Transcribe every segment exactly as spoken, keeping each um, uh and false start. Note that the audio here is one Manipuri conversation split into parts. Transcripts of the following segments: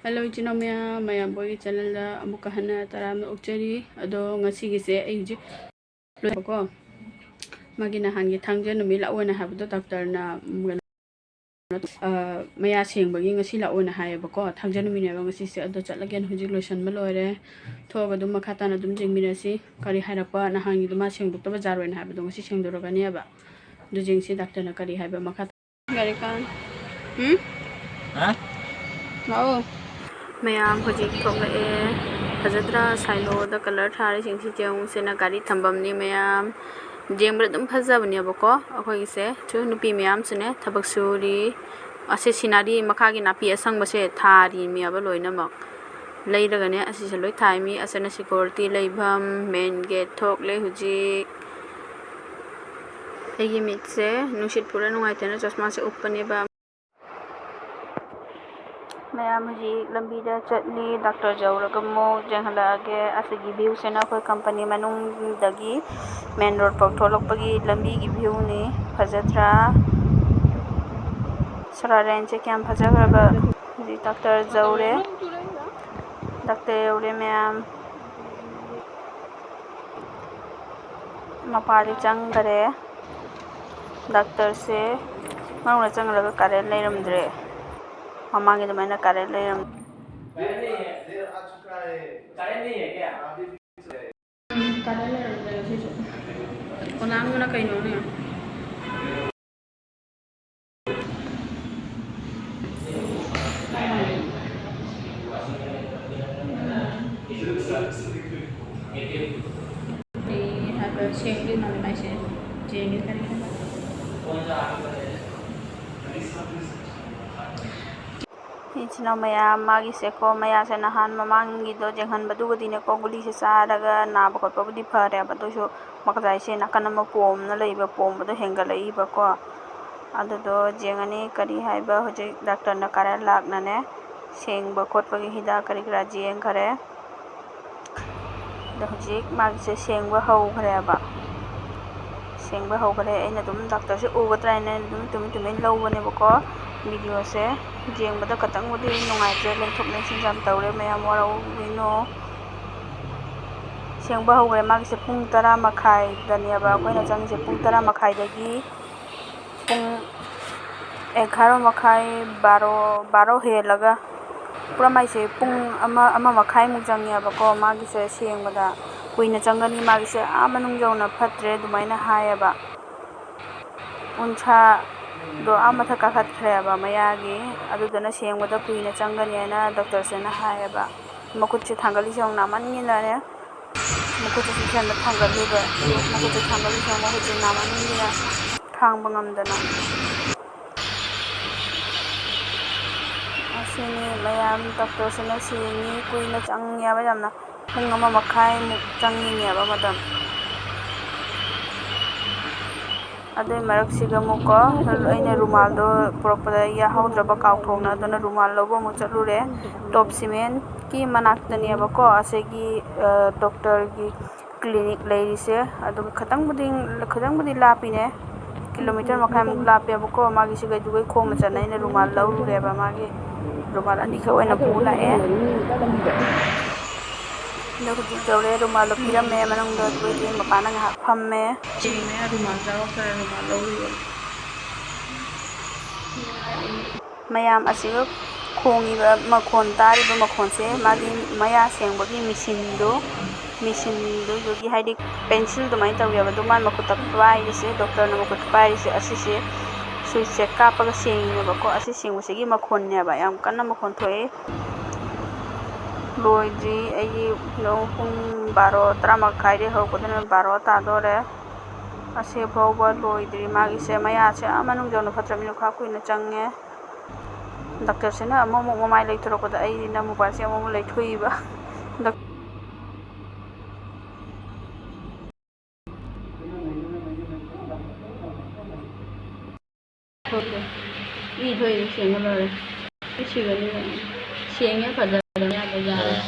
Hello, ꯏꯆꯤꯟ ꯏꯅꯥꯎ ꯃꯌꯥꯝ, ꯃꯌꯥꯝꯕ ꯍꯣꯏꯒꯤ channelꯗ ꯑꯃꯨꯛꯀ ꯍꯟꯅ ꯇꯔꯥꯝꯅ ꯑꯣꯛꯆꯔꯤ꯫ ꯑꯗꯣ ꯉꯁꯤꯒꯤꯁꯦ ꯑꯩ ꯍꯧꯖꯤꯛ ꯂꯣꯏꯕꯀꯣ, ꯃꯥꯒꯤ ꯅꯍꯥꯟꯒꯤ ꯊꯥꯡꯖ ꯅꯨꯃꯤꯠ ꯂꯥꯛꯑꯣꯅ ꯍꯥꯏꯕꯗꯣ ꯗꯥꯛꯇꯔꯅ, ꯎꯝ, ꯀꯩꯅꯣ, ꯑ, ꯃꯌꯥ ꯁꯦꯡꯕꯒꯤ ꯉꯁꯤ ꯂꯥꯛꯑꯣꯅ ꯍꯥꯏꯌꯦꯕꯀꯣ, ꯊꯥꯡꯖ ꯅꯨꯃꯤꯠꯅꯦꯕ ꯉꯁꯤꯁꯦ꯫ ꯑꯗꯣ ꯆꯠꯂꯒꯦꯅ ꯍꯧꯖꯤꯛ ꯂꯣꯏꯁꯟꯕ ꯂꯣꯏꯔꯦ꯫ ꯊꯣꯛꯑꯒ ꯑꯗꯨꯝ ꯃꯈꯥ ꯇꯥꯅ ꯑꯗꯨꯝ ꯌꯦꯡꯃꯤꯟꯅꯁꯤ꯫ ꯀꯔꯤ ꯍꯥꯏꯔꯛꯄ, ꯅꯍꯥꯟꯒꯤꯗꯣ ꯃꯥ ꯁꯦꯡꯗꯣꯛꯇꯕ ꯖꯥꯔ ꯑꯣꯏꯅ ꯍꯥꯏꯕꯗꯣ ꯉꯁꯤ ꯁꯦꯡꯗꯣꯔꯛꯀꯅꯦꯕ꯫ ꯑꯗꯨ ꯌꯦꯡꯁꯤ ꯗꯥꯛꯇꯔꯅ ꯀꯔꯤ ꯍꯥꯏꯕ ꯃꯈꯥ ꯒꯥꯔꯤ ꯀꯥꯟ꯫ ꯎꯝ? ꯍꯥ? ꯂꯥꯛꯑꯣ꯫ ꯃꯌꯥꯝ ꯍꯧꯖꯤꯛ ꯊꯣꯛꯂꯛꯑꯦ꯫ ꯐꯖꯗ꯭ꯔꯥ? ꯁꯥꯏꯂꯣꯗ colour ꯊꯥꯔꯤꯁꯤꯡꯁꯤ ꯌꯦꯡꯉꯨ꯫ ꯁꯤꯅ ꯒꯥꯔꯤ ꯊꯝꯐꯝꯅꯤ ꯃꯌꯥꯝ꯫ ꯌꯦꯡꯕꯗ ꯑꯗꯨꯝ ꯐꯖꯕꯅꯦꯕꯀꯣ꯫ ꯑꯩꯈꯣꯏꯒꯤꯁꯦ ꯁꯨ ꯅꯨꯄꯤ ꯃꯌꯥꯝꯁꯨꯅꯦ ꯊꯕꯛ ꯁꯨꯔꯤ꯫ ꯑꯁꯤ scenery ꯃꯈꯥꯒꯤ ꯅꯥꯄꯤ ꯑꯁꯪꯕꯁꯦ ꯊꯥꯔꯤꯃꯦꯕ ꯂꯣꯏꯅꯃꯛ꯫ ꯂꯩꯔꯒꯅꯦ ꯑꯁꯤꯁꯦ ꯂꯣꯏ ꯊꯥꯏ꯫ ꯃꯤ ꯑꯁꯤꯅ security ꯂꯩꯐꯝ, main gate ꯊꯣꯛꯂꯦ ꯍꯧꯖꯤꯛ꯫ ꯑꯩꯒꯤ ꯃꯤꯠꯁꯦ ꯅꯨꯡꯁꯤꯠ ꯄꯨꯔ ꯅꯨꯡꯉꯥꯏꯇꯦꯅ ꯆꯁꯃꯥꯁꯦ ꯎꯞꯄꯅꯦꯕ꯫ ꯃꯌꯥꯝ ꯍꯧꯖꯤꯛ ꯂꯝꯕꯤꯗ ꯆꯠꯂꯤ꯫ ꯗꯥꯛꯇꯔ ꯌꯧꯔꯒ ꯑꯃꯨꯛ ꯌꯦꯡꯍꯜꯂꯛꯑꯒꯦ꯫ ꯑꯁꯤꯒꯤ viewꯁꯤꯅ ꯑꯩꯈꯣꯏ company ꯃꯅꯨꯡꯗꯒꯤ main road ꯐꯥꯎ ꯊꯣꯛꯂꯛꯄꯒꯤ ꯂꯝꯕꯤꯒꯤ viewꯅꯤ꯫ ꯐꯖꯗ꯭ꯔꯥ? ꯁꯣꯔꯥꯔꯦꯟꯁꯦ ꯀꯌꯥꯝ ꯐꯖꯈ꯭ꯔꯕ꯫ ꯍꯧꯖꯤꯛ ꯗꯥꯛꯇꯔ ꯌꯧꯔꯦ꯫ ꯗꯥꯛꯇꯔ ꯌꯧꯔꯦ ꯃꯌꯥꯝ꯫ ꯃꯄꯥꯗꯤ ꯆꯪꯈꯔꯦ꯫ ꯗꯥꯛꯇꯔꯁꯦ ꯃꯅꯨꯡꯗ ꯆꯪꯈ꯭ꯔꯒ current ꯂꯩꯔꯝꯗ꯭ꯔꯦ꯫ ꯃꯃꯥꯡꯒꯤ ꯑꯗꯨꯃꯥꯏꯅ current ꯂꯩꯔꯝꯗ꯭ꯔꯦ꯫ ꯎꯝ, current ꯂꯩꯔꯝꯗ꯭ꯔꯦ ꯉꯁꯤꯁꯨ꯫ ꯑꯣꯂꯥꯡꯗꯨꯅ ꯀꯩꯅꯣꯅꯦ? ꯀꯔꯤ ꯍꯥꯏꯕ? ꯁꯦꯡꯗꯣꯏ ꯃꯥꯜꯂꯦ ꯃꯥꯏꯁꯦ꯫ ꯌꯦꯡꯒꯦ ꯀꯔꯤ ꯍꯥꯏꯕ? ꯏꯆꯤꯟ ꯏꯅꯥꯎ ꯃꯌꯥꯝ, ꯃꯥꯒꯤꯁꯦꯀꯣ, ꯃꯌꯥꯁꯦ ꯅꯍꯥꯟ ꯃꯃꯥꯡꯒꯤꯗꯣ ꯌꯦꯡꯍꯟꯕꯗꯨꯕꯨꯗꯤꯅꯦꯀꯣ, ꯒꯨꯂꯤꯁꯦ ꯆꯥꯔꯒ ꯅꯥꯕ ꯈꯣꯠꯄꯕꯨꯗꯤ ꯐꯔꯦꯕ, ꯑꯗꯨꯏꯁꯨ ꯃꯈꯖꯥꯏꯁꯦ ꯅꯥꯀꯟ ꯑꯃ ꯄꯣꯝꯅ ꯂꯩꯕ, ꯄꯣꯝꯕꯗꯣ ꯍꯦꯟꯒꯠꯂꯛꯏꯕꯀꯣ꯫ ꯑꯗꯨꯗꯣ ꯌꯦꯡꯉꯅꯤ ꯀꯔꯤ ꯍꯥꯏꯕ꯫ ꯍꯧꯖꯤꯛ ꯗꯥꯛꯇꯔꯅ ꯀꯔꯦꯟ ꯂꯥꯛꯅꯅꯦ ꯁꯦꯡꯕ ꯈꯣꯠꯄꯒꯤ ꯍꯤꯗꯥꯛ ꯀꯔꯤ ꯀꯔꯥ ꯌꯦꯡꯈꯔꯦ꯫ ꯑꯗꯣ ꯍꯧꯖꯤꯛ ꯃꯥꯒꯤꯁꯦ ꯁꯦꯡꯕ ꯍꯧꯈ꯭ꯔꯦꯕ꯫ ꯁꯦꯡꯕ ꯍꯧꯈ꯭ꯔꯦ꯫ ꯑꯩꯅ ꯑꯗꯨꯝ ꯗꯥꯛꯇꯔꯁꯦ ꯎꯒꯗ꯭ꯔꯥ ꯍꯥꯏꯅ ꯑꯩꯅ ꯑꯗꯨꯝ ꯇꯨꯃꯤꯟ ꯇꯨꯃꯤꯟ ꯂꯧꯕꯅꯦꯕꯀꯣ꯫ ꯚꯤꯗꯤꯑꯣꯁꯦ ꯌꯦꯡꯕꯗ ꯈꯇꯪꯕꯨꯗꯤ ꯅꯨꯡꯉꯥꯏꯇ꯭ꯔꯦ, ꯂꯦꯡꯊꯣꯛ ꯂꯦꯡꯁꯤꯟ ꯌꯥꯝ ꯇꯧꯔꯦ, ꯃꯌꯥꯝ ꯋꯥꯔꯧꯕꯤꯅꯨ꯫ ꯁꯦꯡꯕ ꯍꯧꯈ꯭ꯔꯦ꯫ ꯃꯥꯒꯤꯁꯦ ꯄꯨꯡ ꯇꯔꯥ ꯃꯈꯥꯏꯗꯅꯦꯕ ꯑꯩꯈꯣꯏꯅ ꯆꯪꯉꯤꯁꯦ꯫ ꯄꯨꯡ ꯇꯔꯥ ꯃꯈꯥꯏꯗꯒꯤ ꯄꯨꯡ ꯑꯦꯒꯥꯔꯣ ꯃꯈꯥꯏ, ꯕꯥꯔꯣ, ꯕꯥꯔꯣ ꯍꯦꯜꯂꯒ ꯄꯨꯔꯥ ꯃꯥꯏꯁꯦ ꯄꯨꯡ ꯑꯃ, ꯑꯃ ꯃꯈꯥꯏꯃꯨꯛ ꯆꯪꯉꯦꯕꯀꯣ ꯃꯥꯒꯤꯁꯦ ꯁꯦꯡꯕꯗ꯫ ꯀꯨꯏꯅ ꯆꯪꯒꯅꯤ ꯃꯥꯒꯤꯁꯦ, ꯑꯥ ꯃꯅꯨꯡ ꯌꯧꯅ ꯐꯠꯇ꯭ꯔꯦ ꯑꯗꯨꯃꯥꯏꯅ ꯍꯥꯏꯌꯦꯕ꯫ ꯎꯟꯁꯥꯗꯣ ꯑꯥ ꯃꯊꯛ ꯀꯥꯈꯠꯈ꯭ꯔꯦꯕ ꯃꯌꯥꯒꯤ, ꯑꯗꯨꯗꯨꯅ ꯁꯦꯡꯕꯗ ꯀꯨꯏꯅ ꯆꯪꯒꯅꯤ ꯍꯥꯏꯅ ꯗꯣꯛꯇꯔꯁꯤꯅ ꯍꯥꯏꯌꯦꯕ꯫ ꯃꯈꯨꯠꯁꯦ ꯊꯥꯡꯒꯠꯂꯤꯁꯦ ꯌꯦꯡꯉꯨ, ꯅꯥꯃꯟꯒꯤꯅꯅꯦ꯫ ꯃꯈꯨꯠꯁꯦ ꯆꯦꯛꯁꯤꯟꯅ ꯊꯥꯡꯒꯠꯂꯤꯕ꯫ ꯃꯈꯨꯠꯁꯦ ꯊꯥꯡꯒꯠꯂꯤꯁꯦ ꯌꯦꯡꯉꯨ, ꯃꯈꯨꯠꯁꯦ ꯅꯥꯃꯟꯒꯤꯅ ꯈꯥꯡꯕ ꯉꯝꯗꯅ꯫ ꯑꯁꯤꯅꯤ ꯃꯌꯥꯝ, ꯗꯣꯛꯇꯔꯁꯤꯅ ꯁꯦꯡꯉꯤ, ꯀꯨꯏꯅ ꯆꯪꯉꯦꯕ ꯌꯥꯝꯅ꯫ ꯄꯨꯡ ꯑꯃ ꯃꯈꯥꯏꯃꯨꯛ ꯆꯪꯉꯤꯅꯦꯕ ꯃꯇꯝ꯫ ꯑꯗꯨꯏ ꯃꯔꯛꯁꯤꯒ ꯑꯃꯨꯛꯀꯣ ꯑꯩꯅ ꯔꯨꯃꯥꯜꯗꯣ ꯄꯨꯔꯛꯄꯗ ꯌꯥꯍꯧꯗ꯭ꯔꯕ ꯀꯥꯎꯊꯣꯛꯅ, ꯑꯗꯨꯅ ꯔꯨꯃꯥꯜ ꯂꯧꯕ ꯑꯃꯨꯛ ꯆꯠꯂꯨꯔꯦ꯫ ꯇꯣꯞ ꯁꯤꯃꯦꯟꯀꯤ ꯃꯅꯥꯛꯇꯅꯦꯕꯀꯣ ꯑꯁꯤꯒꯤ, ꯑ, ꯗꯣꯛꯇꯔꯒꯤ ꯀ꯭ꯂꯤꯅꯤꯛ ꯂꯩꯔꯤꯁꯦ꯫ ꯑꯗꯨꯒ ꯈꯇꯪꯕꯨꯗꯤ, ꯈꯇꯪꯕꯨꯗꯤ ꯂꯥꯞꯄꯤꯅꯦ, ꯀꯤꯂꯣꯃꯤꯇꯔ ꯃꯈꯥꯏꯃꯨꯛ ꯂꯥꯞꯄꯦꯕꯀꯣ꯫ ꯃꯥꯒꯤ ꯁꯤꯒꯩꯗꯨꯒꯩ ꯈꯣꯡꯅ ꯆꯠꯅ ꯑꯩꯅ ꯔꯨꯃꯥꯜ ꯂꯧꯔꯨꯔꯦꯕ, ꯃꯥꯒꯤ ꯔꯨꯃꯥꯜ ꯑꯅꯤꯈꯛ ꯑꯣꯏꯅ ꯄꯨ ꯂꯥꯛꯑꯦ꯫ ꯑꯗꯣ ꯍꯧꯖꯤꯛ ꯌꯧꯔꯦ, ꯔꯨꯃꯥꯜꯗꯣ ꯄꯤꯔꯝꯃꯦ ꯃꯅꯨꯡꯗ, ꯑꯗꯨꯒꯩꯗꯤ ꯃꯄꯥꯟꯗ ꯉꯥꯏꯍꯥꯛ ꯐꯝꯃꯦ꯫ ꯁꯦꯡꯅ ꯔꯨꯃꯥꯜ ꯆꯥꯔꯛꯇꯅ ꯔꯨꯃꯥꯜ ꯂꯧꯔꯨꯕ꯫ ꯃꯌꯥꯝ ꯑꯁꯤꯒ ꯈꯣꯡꯉꯤꯕ ꯃꯈꯣꯟ, ꯇꯥꯔꯤꯕ ꯃꯈꯣꯟꯁꯦ ꯃꯥꯒꯤ ꯃꯌꯥ ꯁꯦꯡꯕꯒꯤ ꯃꯦꯆꯤꯟꯗꯣ, ꯃꯦꯆꯤꯟꯗꯨꯒꯤ, ꯍꯥꯏꯗꯤ ꯄꯦꯟꯁꯤꯜ ꯑꯗꯨꯃꯥꯏꯅ ꯇꯧꯋꯦꯕ, ꯑꯗꯨ ꯃꯥꯏ ꯃꯈꯨꯠꯇ ꯄꯥꯏꯔꯤꯁꯦ, ꯗꯣꯛꯇꯔꯅ ꯃꯈꯨꯠꯇ ꯄꯥꯏꯔꯤꯁꯦ, ꯑꯁꯤꯁꯦ ꯁ꯭ꯋꯤꯠꯁꯁꯦ ꯀꯥꯞꯄꯒ ꯁꯦꯡꯉꯤꯅꯦꯕꯀꯣ꯫ ꯑꯁꯤ ꯁꯦꯡꯕꯁꯤꯒꯤ ꯃꯈꯣꯟꯅꯦꯕ, ꯌꯥꯝ ꯀꯟꯅ ꯃꯈꯣꯟ ꯊꯣꯛꯑꯦ꯫ ꯂꯣꯏꯗ꯭ꯔꯤ꯫ ꯑꯩꯒꯤ ꯄꯨꯡ ꯕꯥꯔꯣ, ꯇꯔꯥ ꯃꯈꯥꯏꯗꯒꯤ ꯍꯧꯔꯛꯄꯗꯨꯅ ꯕꯥꯔꯣ ꯇꯥꯗꯣꯔꯦ꯫ ꯑꯁꯤ ꯐꯥꯎꯕ ꯂꯣꯏꯗ꯭ꯔꯤ꯫ ꯃꯥꯒꯤꯁꯦ ꯃꯌꯥꯁꯦ ꯑꯥ ꯃꯅꯨꯡ ꯌꯧꯅ ꯐꯠꯇ꯭ꯔꯕꯅꯤꯅ ꯈꯔ ꯀꯨꯏꯅ ꯆꯪꯉꯦ꯫ ꯗꯥꯛꯇꯔꯁꯤꯅ ꯑꯃꯨꯛ ꯑꯃꯨꯛ ꯃꯃꯥꯏ ꯂꯩꯊꯣꯔꯛꯄꯗ ꯑꯩꯅ ꯃꯣꯕꯥꯏꯜꯁꯦ ꯑꯃꯨꯛ ꯑꯃꯨꯛ ꯂꯩꯊꯣꯛꯏꯕ꯫ ꯗꯥꯛ- ꯊꯣꯛꯇꯦ꯫ ꯏ ꯊꯣꯛꯏꯗꯣ ꯁꯦꯡꯉ ꯂꯣꯏꯔꯦ꯫ ꯏ ꯁꯤꯕꯅꯤꯅ ꯁꯦꯡꯉꯦ, ꯐꯖꯔꯦ, ꯌꯥꯗ꯭ꯔꯦ, ꯌꯥꯔꯦ꯫ ꯑꯥ꯫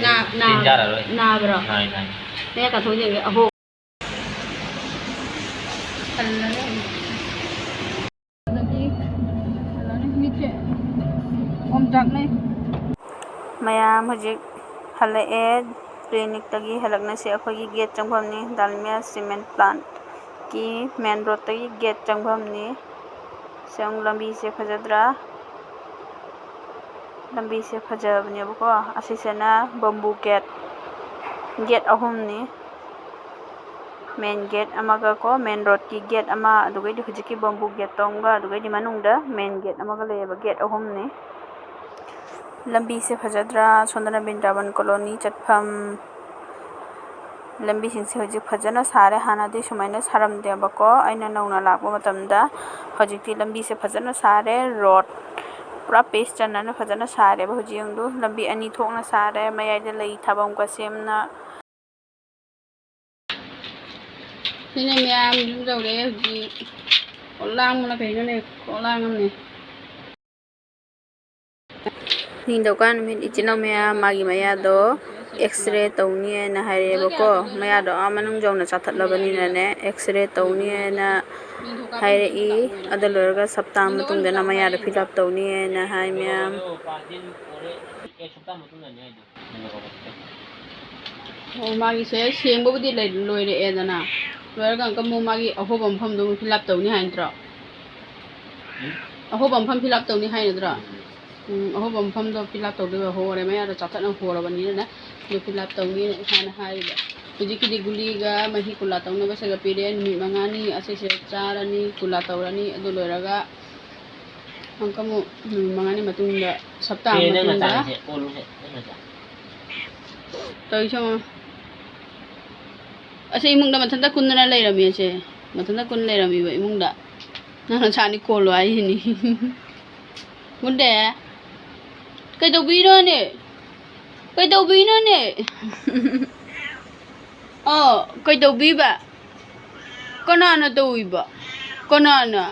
ꯅꯥ-, ꯅꯥ-, ꯇꯤꯟ ꯆꯥꯔꯔꯣꯏ꯫ ꯅꯥꯕ꯭ꯔꯣ? ꯅꯥꯏ, ꯅꯥꯏ꯫ ꯃꯌꯥ ꯀꯥꯊꯣꯛ ꯌꯦꯡꯒꯦ꯫ ꯑꯍꯣ꯫ ꯍꯜꯂꯒ꯫ ꯑꯗꯒꯤ ꯑꯣꯝꯆꯥꯛꯅꯩ꯫ ꯃꯌꯥꯝ ꯍꯧꯖꯤꯛ ꯍꯜꯂꯛꯑꯦ꯫ ꯀ꯭ꯂꯤꯅꯤꯛꯇꯒꯤ ꯍꯜꯂꯛꯅꯁꯦ꯫ ꯑꯩꯈꯣꯏꯒꯤ ꯒꯦꯠ ꯆꯪꯐꯝꯅꯤ, ꯗꯥꯜꯃꯤꯌꯥ ꯁꯤꯃꯦꯟ ꯄ꯭ꯂꯥꯟꯠꯀꯤ ꯃꯦꯟ ꯔꯣꯗꯇꯒꯤ ꯒꯦꯠ ꯆꯪꯐꯝꯅꯤ꯫ ꯁꯦ, ꯂꯝꯕꯤꯁꯦ ꯐꯖꯗ꯭ꯔꯥ? ꯂꯝꯕꯤꯁꯦ ꯐꯖꯕꯅꯦꯕꯀꯣ꯫ ꯑꯁꯤꯁꯤꯅ ꯕꯝꯕꯨ ꯒꯦꯠ, ꯒꯦꯠ ꯑꯍꯨꯝꯅꯤ꯫ ꯃꯦꯟ ꯒꯦꯠ ꯑꯃꯒ ꯀꯣ, ꯃꯦꯟ ꯔꯣꯗꯀꯤ ꯒꯦꯠ ꯑꯃ, ꯑꯗꯨꯒꯩꯗꯤ ꯍꯧꯖꯤꯛꯀꯤ ꯕꯝꯕꯨ ꯒꯦꯠꯇꯣ ꯑꯃꯒ, ꯑꯗꯨꯒꯩꯗꯤ ꯃꯅꯨꯡꯗ ꯃꯦꯟ ꯒꯦꯠ ꯑꯃꯒ ꯂꯩꯌꯦꯕ, ꯒꯦꯠ ꯑꯍꯨꯝꯅꯤ꯫ ꯂꯝꯕꯤꯁꯦ ꯐꯖꯗ꯭ꯔꯥ? ꯁꯣꯝꯗꯅ ꯕ꯭ꯔꯤꯟꯗꯥꯕꯟ ꯀꯣꯂꯣꯅꯤ ꯆꯠꯐꯝ꯫ ꯂꯝꯕꯤꯁꯤꯡꯁꯦ ꯍꯧꯖꯤꯛ ꯐꯖꯅ ꯁꯥꯔꯦ, ꯍꯥꯟꯅꯗꯤ ꯁꯨꯃꯥꯏꯅ ꯁꯥꯔꯝꯗꯦꯕꯀꯣ꯫ ꯑꯩꯅ ꯅꯧꯅ ꯂꯥꯛꯄ ꯃꯇꯝꯗ ꯍꯧꯖꯤꯛꯇꯤ ꯂꯝꯕꯤꯁꯦ ꯐꯖꯅ ꯁꯥꯔꯦ, ꯔꯣꯗ ꯄꯨꯔꯥ ꯄꯦꯁ ꯆꯟꯅꯅ ꯐꯖꯅ ꯁꯥꯔꯦꯕ꯫ ꯍꯧꯖꯤꯛ ꯌꯦꯡꯗꯨ, ꯂꯝꯕꯤ ꯑꯅꯤ ꯊꯣꯛꯅ ꯁꯥꯔꯦ, ꯃꯌꯥꯏꯗ ꯂꯩ ꯊꯥꯐꯝꯒ ꯁꯦꯝꯅ꯫ ꯁꯤꯅꯦ ꯃꯌꯥꯝ ꯌꯨꯝ ꯌꯧꯔꯦ ꯍꯧꯖꯤꯛ꯫ ꯀꯣꯛ ꯂꯥꯡꯕꯅ ꯀꯩꯅꯣꯅꯦ, ꯀꯣꯛ ꯂꯥꯡꯉꯝꯅꯦ꯫ ꯅꯤꯡꯊꯧꯀꯥ ꯅꯨꯃꯤꯠ ꯏꯆꯤꯟ ꯏꯅꯥꯎ ꯃꯌꯥꯝ ꯃꯥꯒꯤ ꯃꯌꯥꯗꯣ ꯑꯦꯛꯁꯔꯦ ꯇꯧꯅꯤ ꯍꯥꯏꯅ ꯍꯥꯏꯔꯛꯑꯦꯕꯀꯣ꯫ ꯃꯌꯥꯗꯣ ꯑꯥ ꯃꯅꯨꯡ ꯌꯧꯅ ꯆꯥꯊꯠꯂꯕꯅꯤꯅꯅꯦ, ꯑꯦꯛꯁꯔꯦ ꯇꯧꯅꯤ ꯍꯥꯏꯅ ꯍꯥꯏꯔꯛꯏ꯫ ꯑꯗꯨ ꯂꯣꯏꯔꯒ ꯁꯞꯇꯥ ꯃꯇꯨꯡꯗꯅ ꯃꯌꯥꯗꯣ ꯐꯤꯜ ꯑꯞ ꯇꯧꯅꯤ ꯍꯥꯏꯅ ꯍꯥꯏ ꯃꯌꯥꯝ꯫ ꯑꯣ, ꯃꯥꯒꯤꯁꯦ ꯁꯦꯡꯕꯕꯨꯗꯤ ꯂꯩ-, ꯂꯣꯏꯔꯛꯑꯦꯗꯅ, ꯂꯣꯏꯔꯒ ꯑꯃꯨꯛꯀ ꯑꯃꯨꯛ ꯃꯥꯒꯤ ꯑꯍꯣꯕ ꯃꯐꯝꯗꯣ ꯑꯃꯨꯛ ꯐꯤꯜ ꯑꯞ ꯇꯧꯅꯤ ꯍꯥꯏ ꯅꯠꯇ꯭ꯔꯣ? ꯑꯍꯣꯕ ꯃꯐꯝ ꯐꯤꯜ ꯑꯞ ꯇꯧꯅꯤ ꯍꯥꯏ ꯅꯠꯇ꯭ꯔꯣ? ꯎꯝ, ꯑꯍꯣꯕ ꯃꯐꯝꯗꯣ ꯐꯤꯜ ꯑꯞ ꯇꯧꯗꯣꯏꯕ, ꯍꯣꯔꯦ, ꯃꯌꯥꯗꯣ ꯆꯥꯊꯠꯅ ꯍꯣꯔꯕꯅꯤꯅꯅꯦ, ꯑꯗꯨ ꯐꯤꯜ ꯑꯞ ꯇꯧꯅꯤꯅ ꯏꯁꯥꯅ ꯍꯥꯏꯔꯤꯕ꯫ ꯍꯧꯖꯤꯛꯀꯤꯗꯤ ꯒꯨꯂꯤꯒ ꯃꯍꯤ ꯀꯨꯂꯥ ꯇꯧꯅꯕꯁꯤꯒ ꯄꯤꯔꯦ, ꯅꯨꯃꯤꯠ ꯃꯉꯥꯅꯤ ꯑꯁꯤꯁꯦ ꯆꯥꯔꯅꯤ, ꯀꯨꯂꯥ ꯇꯧꯔꯅꯤ, ꯑꯗꯨ ꯂꯣꯏꯔꯒ ꯑꯃꯨꯛꯀ ꯑꯃꯨꯛ ꯅꯨꯃꯤꯠ ꯃꯉꯥꯅꯤ ꯃꯇꯨꯡꯗ, ꯁꯞꯇꯥ ꯑꯃ ꯃꯇꯨꯡꯗ ꯇꯧꯔꯤꯁꯦ ꯌꯦꯡꯉꯣ꯫ ꯑꯁꯤ ꯏꯃꯨꯡꯗ ꯃꯊꯟꯇ ꯀꯨꯟꯗꯅ ꯂꯩꯔꯝꯃꯤ, ꯑꯁꯦ ꯃꯊꯟꯇ ꯀꯨꯟ ꯂꯩꯔꯝꯃꯤꯕ ꯏꯃꯨꯡꯗ꯫ ꯅꯪ ꯅꯁꯥꯅꯤ ꯀꯣꯜꯂꯣ ꯍꯥꯏꯁꯤꯅꯤ꯫ ꯃꯨꯟꯗꯦ꯫ ꯀꯩꯗꯧꯕꯤꯅꯣꯅꯦ? ꯀꯩꯗꯧꯕꯤꯅꯣꯅꯦ? ꯑꯣ, ꯀꯩꯗꯧꯕꯤꯕ? ꯀꯅꯥꯅ ꯇꯧꯏꯕ? ꯀꯅꯥꯅ?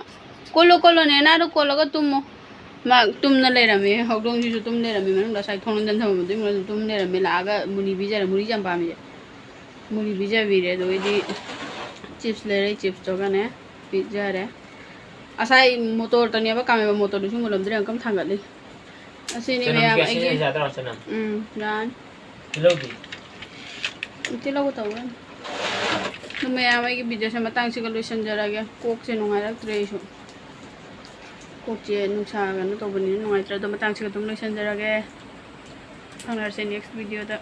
ꯀꯣꯜꯂꯣ, ꯀꯣꯜꯂꯣ, ꯅꯦꯅꯥꯗꯣ ꯀꯣꯜꯂꯒ ꯇꯨꯝꯃꯣ꯫ ꯃꯥ ꯇꯨꯝꯅ ꯂꯩꯔꯝꯃꯦ, ꯍꯧꯗꯣꯡꯁꯤꯁꯨ ꯇꯨꯝ ꯂꯩꯔꯝꯃꯦ, ꯃꯅꯨꯡꯗ ꯉꯁꯥꯏ ꯊꯣꯡ ꯂꯣꯟꯖꯟ ꯊꯝꯃꯝꯕꯗꯨꯒꯤ ꯃꯅꯨꯡꯗ ꯇꯨꯝ ꯂꯩꯔꯝꯃꯦ꯫ ꯂꯥꯛꯑꯒ ꯃꯨꯔꯤ ꯄꯤꯖꯔꯦ, ꯃꯨꯔꯤꯁꯦ ꯌꯥꯝ ꯄꯥꯝꯃꯦ꯫ ꯃꯨꯔꯤ ꯄꯤꯖꯕꯤꯔꯦ, ꯑꯗꯨꯒꯩꯗꯤ ꯆꯤꯞꯁ ꯂꯩꯔꯦ, ꯆꯤꯞꯁꯇꯨꯒꯅꯦ ꯄꯤꯖꯔꯦ꯫ ꯉꯁꯥꯏ ꯃꯣꯇꯣꯔ ꯇꯧꯅꯦꯕ, ꯀꯥꯝꯃꯦꯕ, ꯃꯣꯇꯣꯔꯗꯨꯁꯨ ꯃꯨꯜꯂꯝꯗ꯭ꯔꯦ, ꯑꯃꯨꯛꯀ ꯊꯥꯡꯒꯠꯂꯤ꯫ ꯑꯁꯤꯅꯤ ꯆꯅꯝ ꯃꯌꯥꯝ ꯀꯌꯥ ꯁꯤꯖꯤꯟꯅ ꯑꯩꯒꯤ꯫ ꯌꯥꯗ꯭ꯔꯣ ꯆꯅꯝ? ꯎꯝ, ꯌꯥꯅꯤ꯫ ꯇꯤꯜꯍꯧꯗꯤ? ꯇꯤꯜꯍꯧ ꯇꯧꯕꯅꯤ꯫ ꯑꯗꯨ ꯃꯌꯥꯝ ꯑꯩꯒꯤ videoꯁꯦ ꯃꯇꯥꯡꯁꯤꯒ ꯂꯣꯏꯁꯤꯟꯖꯔꯒꯦ꯫ ꯀꯣꯛꯁꯦ ꯅꯨꯡꯉꯥꯏꯔꯛꯇ꯭ꯔꯦ ꯑꯩꯁꯨ꯫ ꯀꯣꯛꯁꯦ ꯅꯨꯡꯁꯥ ꯀꯩꯅꯣ ꯇꯧꯕꯅꯤꯅ ꯅꯨꯡꯉꯥꯏꯇ꯭ꯔꯦ꯫ ꯑꯗꯣ ꯃꯇꯥꯡꯁꯤꯒ ꯑꯗꯨꯝ ꯂꯣꯏꯁꯤꯟꯖꯔꯒꯦ꯫ ꯐꯪꯅꯔꯁꯦ next videoꯗ꯫